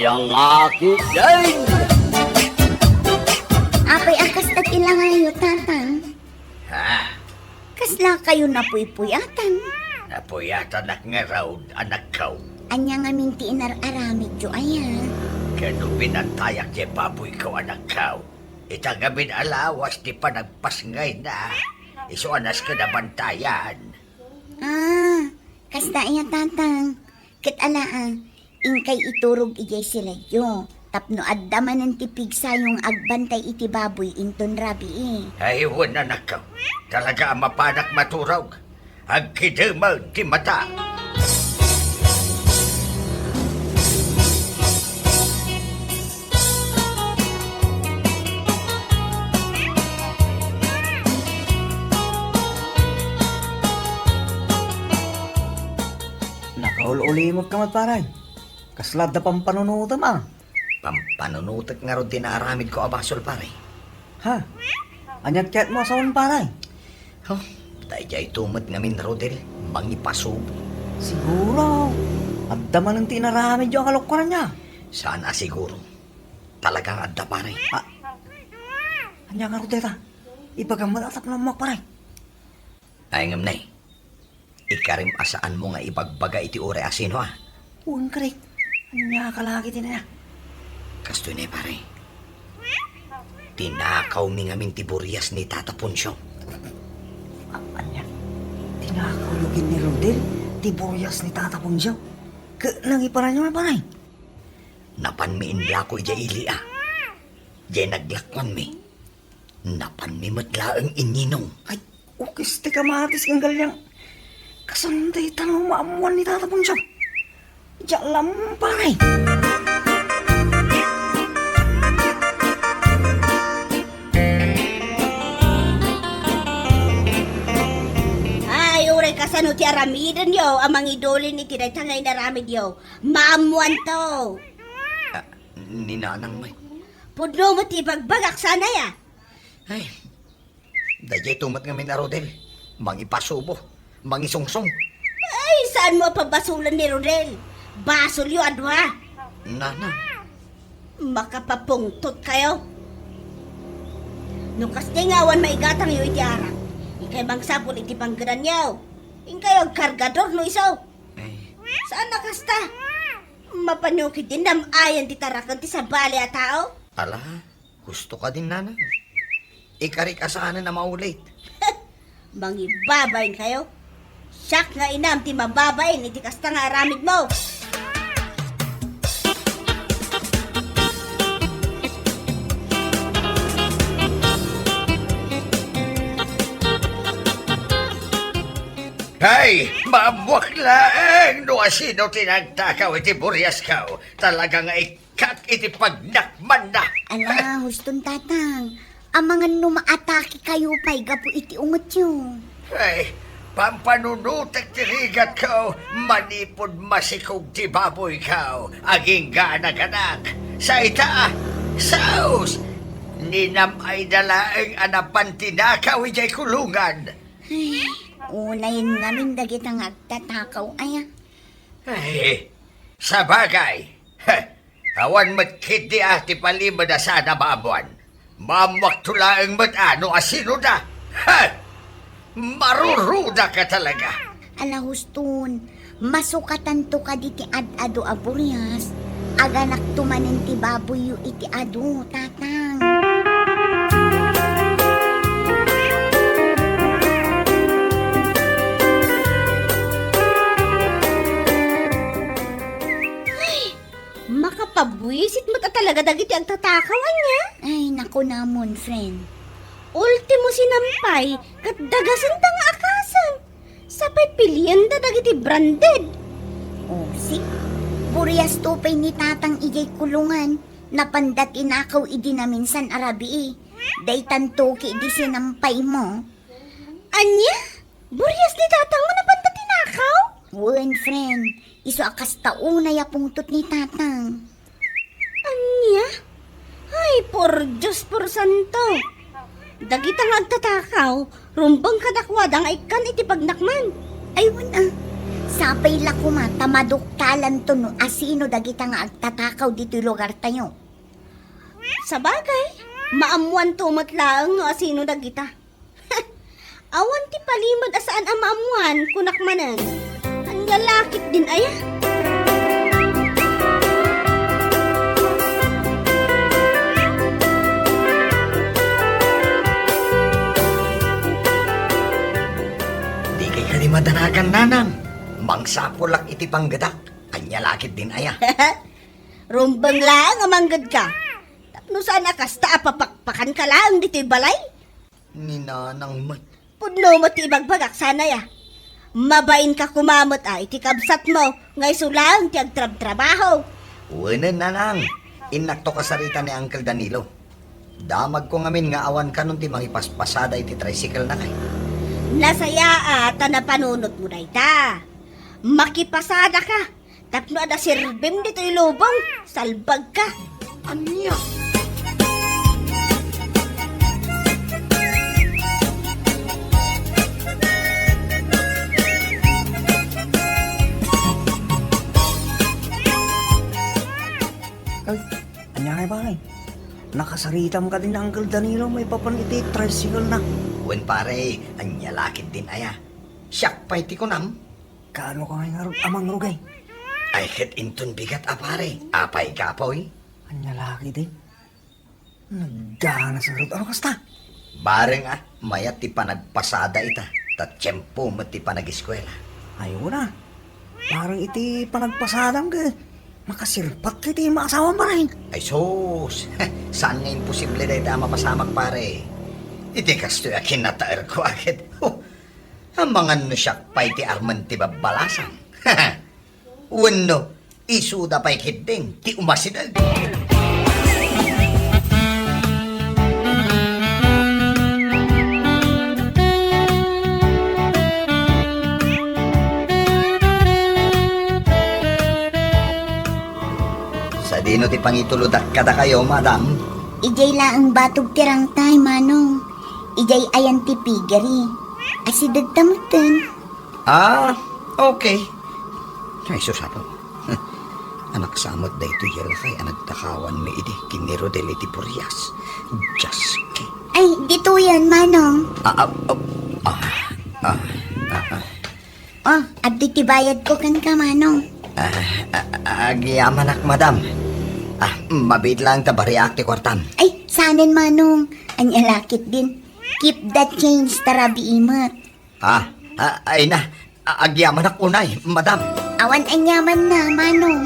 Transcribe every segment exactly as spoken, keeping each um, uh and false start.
Dangaki din! Apay a kasta ti langayo, Tatang? Ha? Kasla kayo napuypuyatan? Napuyatanak ngarud, anakko. Ania ngamin ti inar-aramidyo aya? Kano binantayak ti baboyko, anakko. Ita ngamin a lawas ti panagpasngayna. Isu a nasken a bantayan. Ah, kasta aya, Tatang. Ket ala, ah, inkay iturog idiay siledyo tapno adda manen ti pigsayo nga agbantay iti baboy inton rabii. Ay, wen, anakko. Talaga a mapanak maturog. Agkidemen ti mata. Nakaul-ulimot ka met, pare. Kasla adda pampanunotem, a? Pampanunotek ngarud ti naaramidko a basol, pare. Ha? Aniat kayatmo a sawen, pare? Huh, daydiay to met ngamin, Rodel, mangipasubo. Siguro, adda manen ti inaramidyo a kalokuan aya. Saan a siguro. Talagang adda, pare. Ah, ania ngarud dayta? Ibagam met a tapno ammuak, pare. Ay, ngem nay, ikarim a saanmo nga ibagbaga iti uray a sino, a? Wen, kari. Ania ka lagi ti naya? Kastoy nay, pare. Tinakawmi ngamin ti burias ni Tata Poncio. A-, ania? Tinakawyo ken ni Rodel ti burias ni Tata Poncio? Ket nangiparanyo, pare? Napanmi inlako idiay ili, a. Diay naglakuanmi. Napanmi met laeng inninong. Ay, ukis ti kamatis ken galiang. Kasano dayta no maammoan ni Tata Poncio? Diak la, pare. Ay, uray kasano ti aramidenyo a mangidulin iti dayta nga inaramidyo? Maammoanto. Ah, ni Nanang met. Pudno met ti ibagbagak, saan aya? Ay, daydiay to met ngamin a Rodel. Mangipasubo, mangisungsong. Ay, saanmo a pabasolen ni Rodel? Basolyo a dua. Nanang. Makapapungtot kayo. No kasta nga awan maigatangyo iti arak, inkay mangsapul iti panggedanyo. Inkayo agkargador no isu. Eh. Saan a kasta? Mapanyo ketdi nam-ayan ti taraken ti sabali a tao? Ala, husto kadin, Nanang. Ikarik a saanen a maulit. Mangibabain kayo. Siak nga inam ti mababain iti kasta nga aramidmo. Hay, maammoak laeng no asino ti nagtakaw iti buriasko. Talaga nga ikkat iti pagnakmanna. Ala, huston, Tatang. Amangan no maatake kayo pay gapu iti ungetyo. Ay, pampanunotek ti rigatko manipud masikog ti baboyko. Agingga a naganak. Sa ita, saos! Ninam-ayda laeng a napan tinakaw idiay kulungan. Ay, unayen ngamin dagita nga agtatakaw aya. Ay, sabagay. Heh, awan met ketdi a ti palimed a saan a maammoan. Maammoakto laeng met a no asinoda. Heh! Marurudaka talaga. Ala, huston, masukatanto kadi ti ad-adu a burias. Aganakto manen ti baboyyo iti adu, Tatang. Ay, makapabuisit met a talaga dagiti agtatakaw, ania? Ay, nakunamon, friend. Ultimo sinampay, ket dagasenda nga akasen. Sapay pilienda dagiti branded. O, si, buriasto pay ni Tatang idiay kulungan. Napanda tinakaw idi naminsan a rabii. Daytanto ketdi sinampaymo. Ania? Burias ni Tatangmo napanda tinakaw? Wen, friend. Isu a kasta unay a pungtot ni Tatang. Ania? Ay, por Dios, por santo! Dagita nga agtatakaw, rumbeng kadakuada nga ikkan iti pagnakman. Ay, wen a. Sapay la koma ta maduktalanto no asino dagita nga agtatakaw ditoy lugartayo. Sabagay, maammoanto met laeng no asino dagita. Awan ti palimed a saan a maammoan, kunak manen. Ania la ketdin aya? Dikay kadi madanagan, Nanang. Mangsapulak iti panggedak. Ania la ketdin aya? Rumbeng laeng a manggedka. Tapno saan a kasta a papakpakanka laeng ditoy balay? Ni Nanang met. Pudno met ti ibagbagak, saan aya? Mabainka koma met a iti kabsatmo nga isu laeng ti agtrabtrabaho. Wenen, Nanang, innakto kasarita ni Uncle Danilo. Damagko ngamin nga awan kanon ti mangipaspasada iti tricycle-na kay. Nasayaat ta napanunotmo dayta. Makipasadaka. Tapno adda serbim ditoy lubong, salbagka. Ania? Ay, ania ngay, pare? Nakasaritam kadi ni Uncle Danilo maipapan iti tricycle-na. Wen, pare, ania la ketdin aya? Siak pay ti kunam? Kaano ka ngay ngarud a mangrugay? Ay, ket inton bigat a pare. Apay, kapoy? Ania la ketdi? Nagganas ngarud. Ano kasta? Bareng a, mayat ti panagpasada ita, ta tiempo met ti panagiskuela. Ay, wen a. Bareng iti panagpasadam ket makasirpat ka iti maasawam, pare. Ay, sus! Saan nga imposible dayta a mapasamak, pare? Iti kastoy a kinataerko a ket, huh, amangan no siak pay ti armen ti babbalasang. Wenno, isuda pay ketdin ti umasideg. Sadino ti pangituludak kadakayo, madam? Idiay laeng batog ti rangtay, Manong. Idiay ayan ti piggery. Asidegta metten. Ah, okay. Ay, sus, Apo. Anak sa met daytoy a lakay a nagtakawanmi idi ken ni Rodel iti purias. Dios ki. Ay, ditoyen, Manong. Ah, ah, ah, ah, ah, ah. Oh, adtoy ti bayadko kenka, Manong. Ah, ah, ah, agyamanak, madam. Ah, mabiit laeng ta bariak ti kuartam. Ay, saanen, Manong. Ania la ketdin. Keep the change, ta rabii met. Ah, ah, ay na. A-, agyamanak unay, madam. Awan aniamanna, Manong.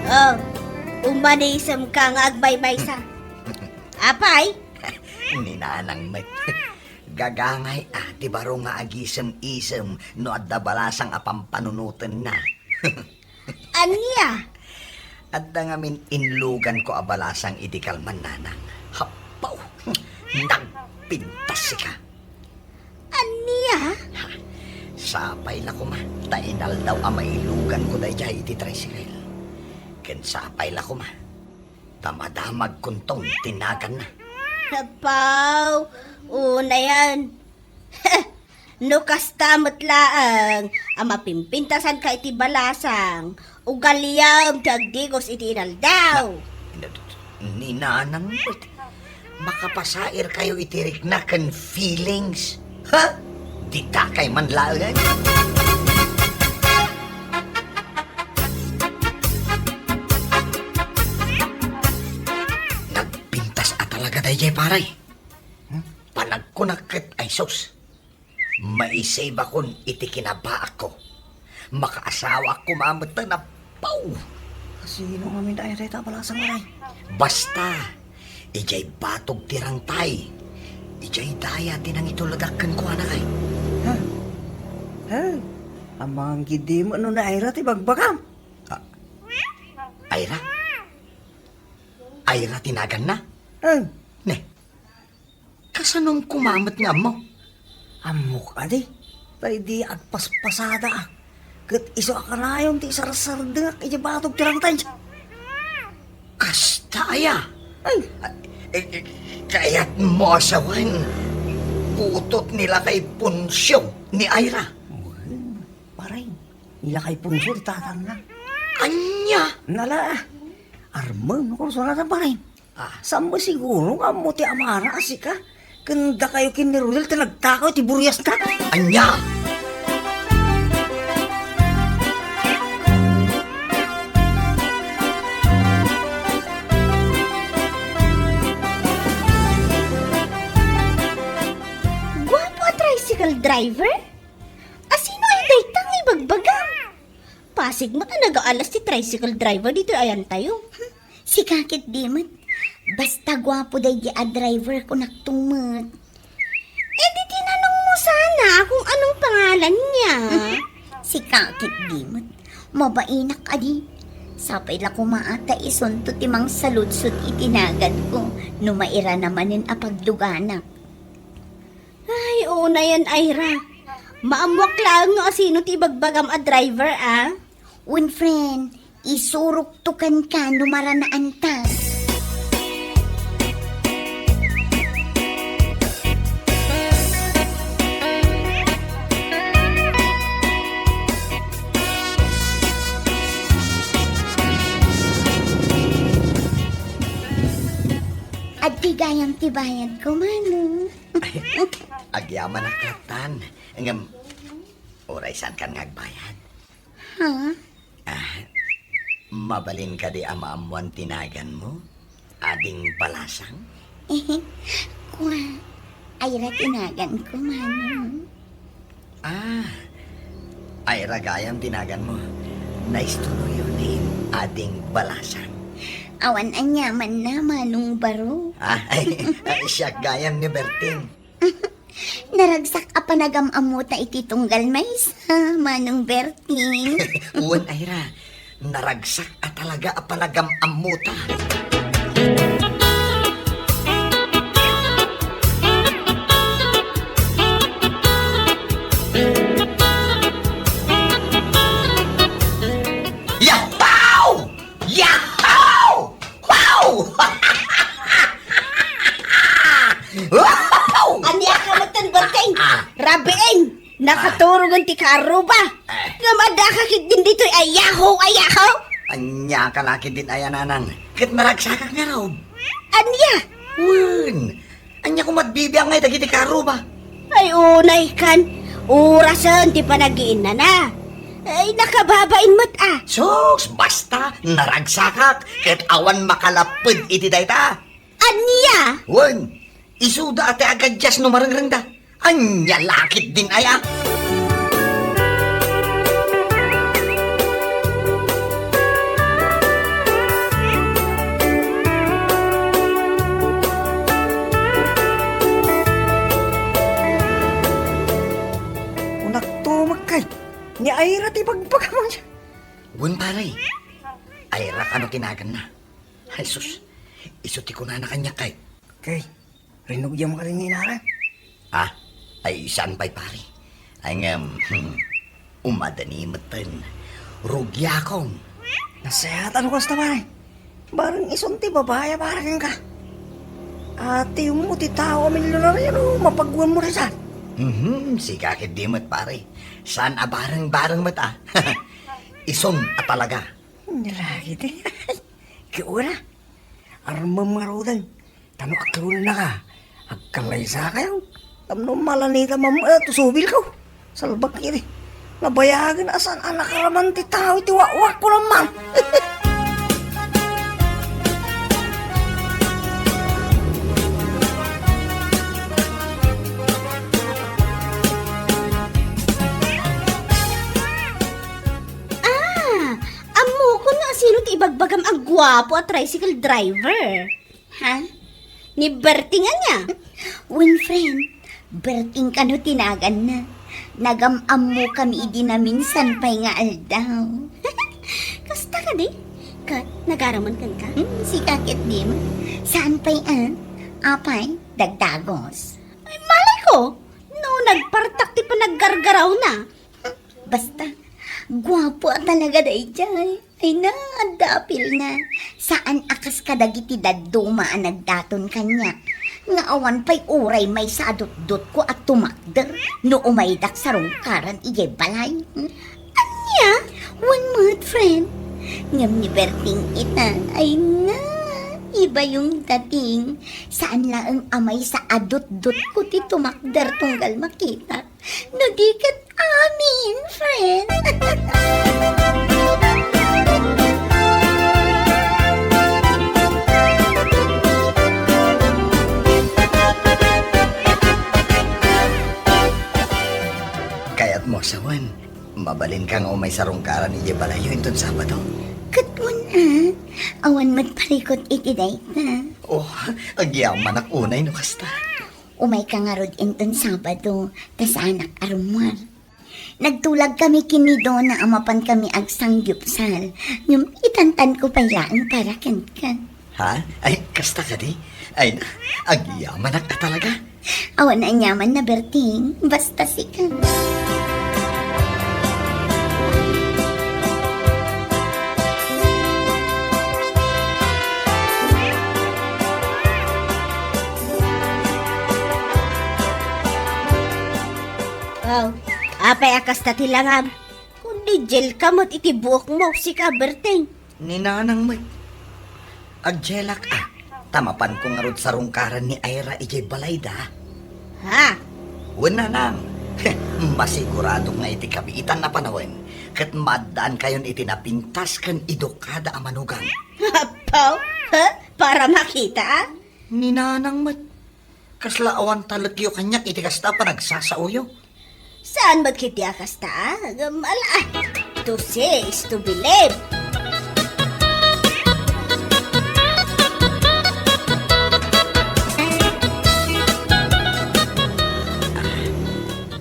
Oh, umanisemka nga agmaymaysa. Apay? Ni Nanang met. Gagangay a ti baro nga agisem-isem no adda balasang a pampanunotenna. Ania? Adda ngamin inluganko a balasang idi kalman, Nanang. Happaw! Nagpintas sika. Ania? Ha, sapay la koma, ta inaldaw a mailuganko daydiay iti tricycle. Ken sapay la koma, ta madamagkonton ti naganna. Apaw, unayan. No kasta met laeng a mapimpintasanka iti balasang, ugaliam ti agdigos iti inaldaw. Na-, ni Nanang met, makapasairkayo iti rikna ken feelings. Ha? Ditakay man laeng. Nagpintas a talaga daydiay, pare. Hmm? Panagkunak ket, ay sus, maisibakon iti kinabaakko. Makaasawaak koma met ta napaw. Kasino ngamin dayta a balasang, pare? Basta, idiay batog ti rangtay. Idiay daya ti nangituldak kenkuana kay. Ha? Ha? Amangan ketdi met no ni Ira ti bagbagam. Ah, Ira? Ira ti naganna? Eh. Ne, kasanom koma met nga ammo? Ammok adi, ta idi agpaspasadaak, Ket isu a kanayon ti isarsardengak idiay batog ti rangtan. Kasta aya? Ay. Eh, eh, kayatmo a sawen, putot ni lakay Poncio ni Ira. Wen, pare, ni lakay Poncio ti tatanna. Ania? Nala, armem no kursunatan, pare. Ah. Saan mo siguro nga ammo ti amana a sika ken dakayo ken ni Rodel ti nagtakaw ti buriasna? Ania? Guapo a tricycle driver? Asino aya dayta nga ibagbagam? Pasig met a nagaalas ti tricycle driver ditoy ayantayo. Sika ketdi met. Basta guapo daydi a driver, kunakto met. Eh, di tinanong mo sana kung anong pangalan niya. Sika ketdi met. Mabainak kadi. Sapay la koma a ta isunto ti mangsaludsod iti naganko no mairana manen a pagluganak. Ay, unayen, Ira. Maammoak laeng no asino ti ibagbagam a driver, a? Wen, friend, isurokto kenka no maranaanta. Adtoy gayam ti bayadko, Manong. Agyamanak lattan. Ngem, uray saankan nga agbayad. Ha? Ah, mabalin kadi a maammoan ti naganmo? Ading Balasang? Kua, Ira ti naganko, Manong. Ah, Ira gayam ti naganmo. Nice to know your name, Ading Balasang. Awan aniamanna, Manong Baro. Ah, ay, ay, siak gayam ni Berting. Naragsak a panagam-ammota iti tunggal maysa, Manong Berting. Wen, Ira, naragsak a talaga a panagam-ammota. Yahoo! Yahoo! Wow! Wow! Ania ka metten, Berting? Ah. Rabiin! Nakaturogen ti karuba. Eh. Ngem adda ka ketdin ditoy a yahoo, a yahoo? Ania ka la ketdin aya, Nanang? Ket naragsakak ngarud. Ania? Wen. Ania koma ti bibiangay dagiti karuba? Ay, unay kan. Orasen ti panagiinnana. Ay, nakababain met a. Sus, basta, naragsakak, ket awan makalapped iti dayta. Ania? Wen, isuda a ti agadias no marengrengda. Ania la ketdin aya? Kunakto met kay, ni Ira ti bagbagam. Wen, pare. Ira kano ti naganna. Ay, sus. Isu ti kunana kaniak kay. Kay, rinugiam ka rin ni Nara? Ah, ay, saan pay, pare? Ay, ngem, hmm, umadani metten. Rugiakon. Nasayaat no kasta, pare. Bareng isun ti babai a para kenka. Atiemmo ti tao a milyonaryo no mapagwanmo rin saan? Mhm, sika ketdi met, pare. Saan a bareng-bareng met a. Isun a talaga. Nalagit. Kiura. Armem ngaruden. Ta no aklonennaka, agkallaysakayo. Tapno malanita mamma, eh, to subilko. Salbak iti. Nabayagen a saan a nakaraman ti tao iti wakwak ko lamang. Ah, ammokon no asino ti ibagbagam a guapo a tricycle driver. Ha? Ni Berting ania? Wen, friend, Berting kano ti naganna. Nagam-ammokami idi naminsan pay nga aldaw. Kasta kadi? Ket nagaraman kenka? Hmm, sika ketdi met. Saan pay a? Apay, dagdagos. Ay, malay ko, no nagpartak ti panaggargarawna. Basta, Guapo a talaga daydiay. Ay na, adda apilna. Saan a kas kadagiti dadduma a nagdaton kaniak, nga awan pay uray maysa a dutdotko a tumakder no umaydak sarungkaran idiay balay. Hmm? Ania? Wen met, friend. Ngem ni Berting ita, ay na, iba yung dating. Saan laeng a maysa a dutdotko ti tumakder tunggal makita. No di ket amin, friend. Kayatmo, sawen, mabalinka nga umay sarungkaran idiay balayyo inton Sabado? Ket wen a, awan met parikut iti dayta. Oh, agyamanak unay no kasta. Umayka ngarud inton Sabado, ta saanak a rummuar. Nagtulagkami ken ni Dona a mapankami agsanggiupsal, ngem itantanko pay laeng para kenka. Ha? Ay, kasta kadi? Ay, agyamanak a talaga. Awan aniamanna, Berting, basta sika. Aw, apay a kasta ti langam? Kundi gel ka met iti buokmo, sika, Berting. Ni Nanang met. Aggelak a, ta mapanko ngarud sarungkaran ni Ira idiay balayda. Ha? Wen, Nanang. Masiguradok nga iti kabiitan a panawen, ket maaddaankayon iti napintas ken idukada a manugang. Apo? Ha? Para makita, a? Ni Nanang met. Kasla awan talekyo kaniak iti kasta a panagsasaoyo. Saan met ketdi a kasta, a? Ngem ala, a, to see is to believe.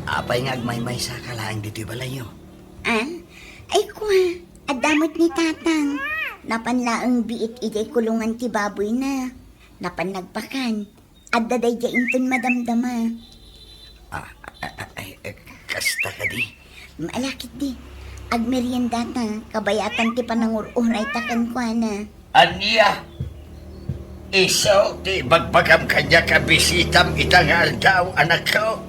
Apay nga agmaymaysa ka laeng ditoy balayyo? Ah? Ay, kua, adda met ni Tatang. Napan laeng biit idiay kulungan ti baboyna. Napan nagpakan. Adda daydiay inton madamdama. Ah, ah, ah, ay, eh, kasta kadi? Ala ketdi. Agmeriendata, kabayatan ti panangur-urayta kenkuana. Ania? Isu ti ibagbagam kaniak a bisitam ita nga aldaw, anakko?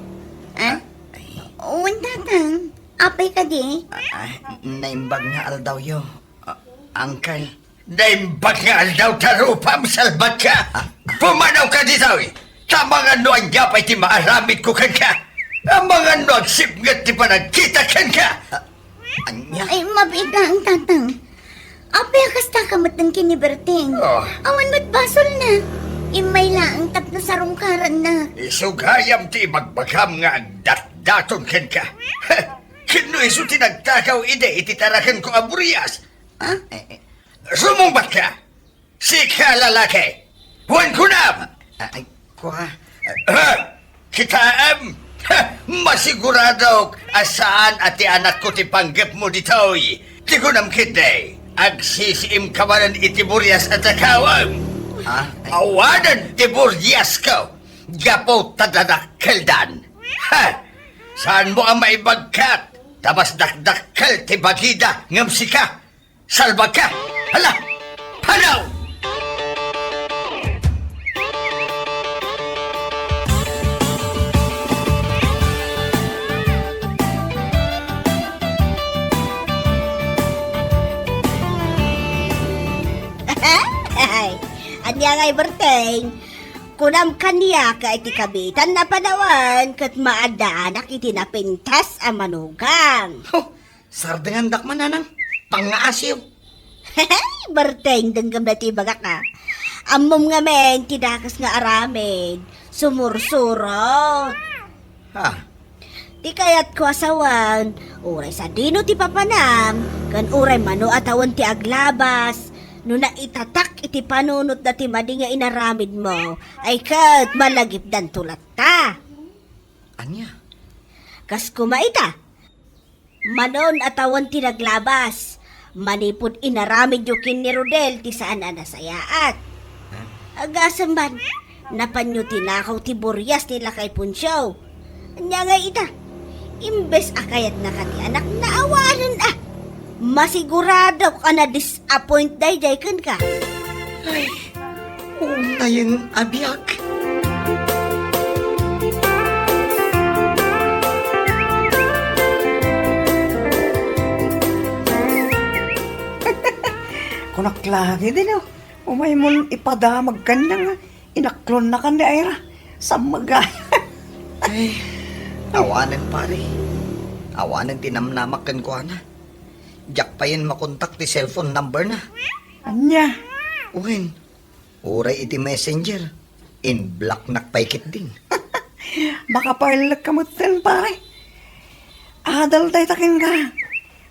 Ah? Ay. Wen, Tatang. Apay kadi? Ah, ah, naimbag nga aldawyo. Ah, Uncle. Naimbag nga aldaw ta rupam, salbadka! Ah, ah. Pumanawka ditoy! Ta amangan no ania pay ti maaramidko kenka! Amangan no agsipnget ti panagkita kenka! Ah, ania? Ay, mabiit laeng, Tatang. Apay a kasta ka met ken ni Berting? Oh. Awan met basolna. Immay laeng tapno sarungkaranna. Isu gayam ti ibagbagam nga agdatdaton kenka. Ket no isu ti nagtakaw idi iti tarakenko a burias? Ah? Eh, eh. Sumungbatka! Sika, lalaki! Wen kunam! Ah, ay, kua. Ah, kitaem! Ha, masiguradok a saan a ti anakko ti panggepmo ditoy. Ti kunam ketdi, agsisiimka manen iti burias a takawem. Ah, ay. Awanen ti buriasko! Gapu ta dadakkeldan. Ha! Saanmo a maibagkat, ta mas dakdakkel ti bagida ngem sika. Salbagka! Hala! Panaw! Ania ngay, Berting? Kunam kaniak a iti kabiitan a panawen ket maaddaanak iti napintas a manugang. Huh! Sardengandak man, Nanang. Pangngaasiw. Berting, denggem daytoy ibagak, a. Ammom ngamin ti dakes nga aramid, sumursurot. Ha? Ti kayatko a sawen, uray sadino ti papanam, ken uray mano a tawen ti aglabas, no naitatak iti panunotda ti madi nga inaramidmo, ay ket malagipdanto latta. Ania? Kas koma ita, manon a tawen ti naglabas, manipud inaramidyo ken ni Rodel ti saan a nasayaat. Huh? Agasem man, napanyo tinakaw ti burias ni Lakay Poncio. Ania ngay ita? Imbes a kayatnaka ti anakna, awanen a. Masiguradok a na-disappoint daydiay kenka. Ay, unayen a biag. Kunak lagi din, oh. Umaymon ipadamag kaniak nga inaklonnakan ni Ira. Sammega. Ay, awanen, pare. Awanen ti namnamak kenkuana. Diak payen makontak ti cellphone number na. Ania? Wen, uray iti messenger, in-blocknak pay ketdin. Makapaellek ka metten, pare. Adal dayta kenka.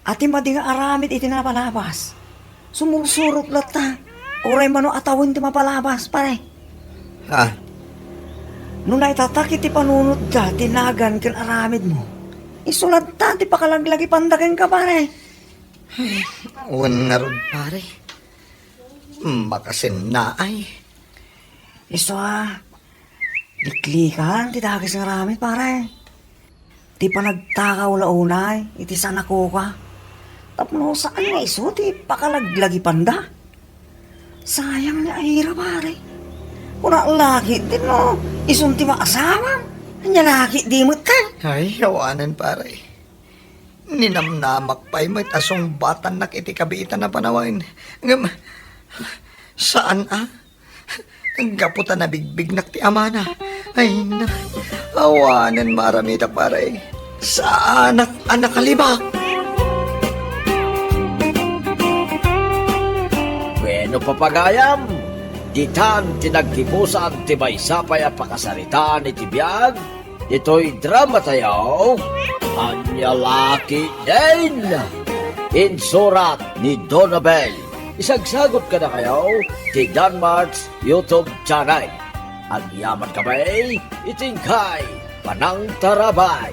Ati madi nga aramid iti napalabas. Sumursurot latta. Uray mano a tawen ti mapalabas, pare. Ha? No naitatak iti panunotda ti nagan ken aramidmo, isu latta ti pakalaglagipanda kenka, pare. Ay, wen ngarud, pare. Makasennaay. Isu a, liklikan ti dakes nga aramid, pare. Ti panagtakaw la unay iti saan a kuka. Tapno saan nga isu ti pakalaglagipanda. Sayang ni Ira, pare. Kuna lagi din no, isun ti maasawam. Ania lagi di met ka? Ay, awanen, pare. Ninamnamak pay met a sungbatannak iti kabiitan a panawen. Ngem, saan a? Gapu ta nabigbignak ti amana. Ay, na, awanen maaramida, pare. Saanak a nakalibak. Bueno, papagayam, ditan ti naggibusan ti maysa pay a pakasaritaan iti biag. Ditoy drama tayo, Ania Laki Din. Insurat ni Donabel. Isagsagot kadakayo ti Danmart's YouTube channel. Agyaman kami iti inkay panangtarabay.